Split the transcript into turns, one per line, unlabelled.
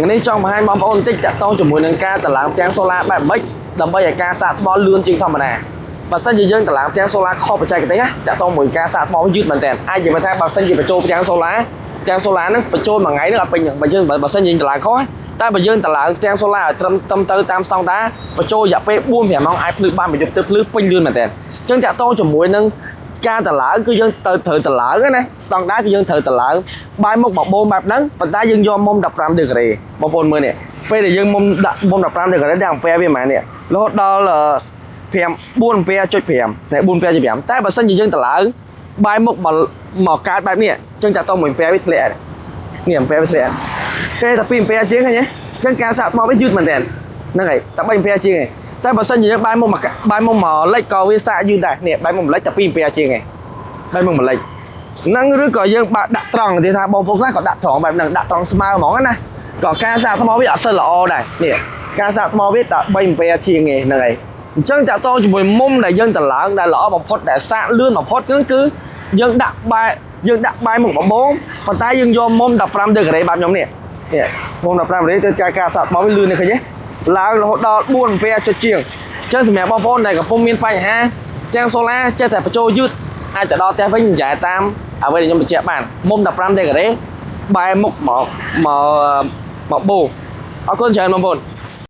ថ្ងៃនេះចង់បង្ហាញបងប្អូនបន្តិចតាក់ទងជាមួយនឹងការតម្លើងផ្ទាំង solar បែបម៉េចដើម្បីឲ្យការសាកថ្មលឿនជាងធម្មតាបើសិនជាយើងតម្លើងផ្ទាំង solar ខុសបច្ចេកទេសណាតាក់ទងមួយការសាកថ្មយឺតមែនតើអាចនិយាយថាបើសិនជាបញ្ចូលផ្ទាំង solar ផ្ទាំង solar ហ្នឹងបញ្ចូលមួយថ្ងៃហ្នឹងអត់ពេញបើយើងបើសិនយើងតម្លើងខុសតែបើយើងតម្លើងផ្ទាំង solar ឲ្យត្រឹមត្រឹមទៅតាមស្តង់ដាបញ្ចូលរយៈពេល4 5ម៉ោងអាចភ្លឺបានមួយយប់ទៅភ្លឺពេញលឿនមែនតើអញ្ចឹងតាក់ទងជាមួយនឹងការតម្លើងគឺយើងទៅត្រូវតម្លើងណាស្តង់ដាគឺយើងត្រូវតម្លើងបែរមុខបបូមបែបហ្នឹងប៉ុន្តែយើងយកមុំ15ដឺក្រេបងប្អូនមើលនេះពេលដែលយើងមុំដាក់មុំ15ដឺក្រេដល់អំពែវាប៉ុន្មាននេះរហូតដល់5 4អំពែចុច5តែ4អំពែចុច5តែបើសិនជាយើងតម្លើងបែរមុខមកមកកើតបែបនេះអញ្ចឹងតាក់ទងមួយអំពែវាធ្លាក់នេះអំពែវាធ្លាក់គេតែ2អំពែជាងឃើញទេអញ្ចឹងការសាកថ្មវាយឺតមែនតើហ្នឹងហើយតែ3អំពែជាងឯងតែបើសិនជាយើងបែរមុខមកបែរមុខមកលិចក៏វាសាកយឺតដែរនេះបែរមុខមកលិចតែ2អំពែជាងឯងបែរមុខមកលិចហ្នឹងឬក៏យើងបាក់ដាក់ត្រង់គេថាបងប្អូនខ្លះក៏ដាក់ត្រង់បែបហ្នឹងដាក់ត្រង់ស្មើហ្មងណាក៏ការសាកថ្មវាអត់សូវល្អដែរនេះការសាកថ្មវាតែ3អំពែជាងឯងហ្នឹងហើយអញ្ចឹងតាក់ទងជាមួយមុំដែលយើងតម្លើងដែលល្អបំផុតដែលសាកលឿនបំផុតហ្នឹងគឺយើងដាក់បែយើងដាក់បែមុខបបងប៉ុន្តែយើងយកមុំ15ដឺក្រេបែបខ្ញុំនេះនេះមុំ15ដឺក្រេទៅការសាកថ្មវាលឿននេះឃើញទេឡើងរហូតដល់4អំពែចុចជាងអញ្ចឹងសម្រាប់បងប្អូនដែលកំពុងមានបញ្ហាទាំង solar ចេះតែបញ្ចូលយឺតអាចទៅដល់ផ្ទះវិញនិយាយតាមអ្វីដែលខ្ញុំបញ្ជាក់បានមុំ15ដឺក្រេបែរមុខមកមកមកបូអរគុណច្រើនបងប្អូន។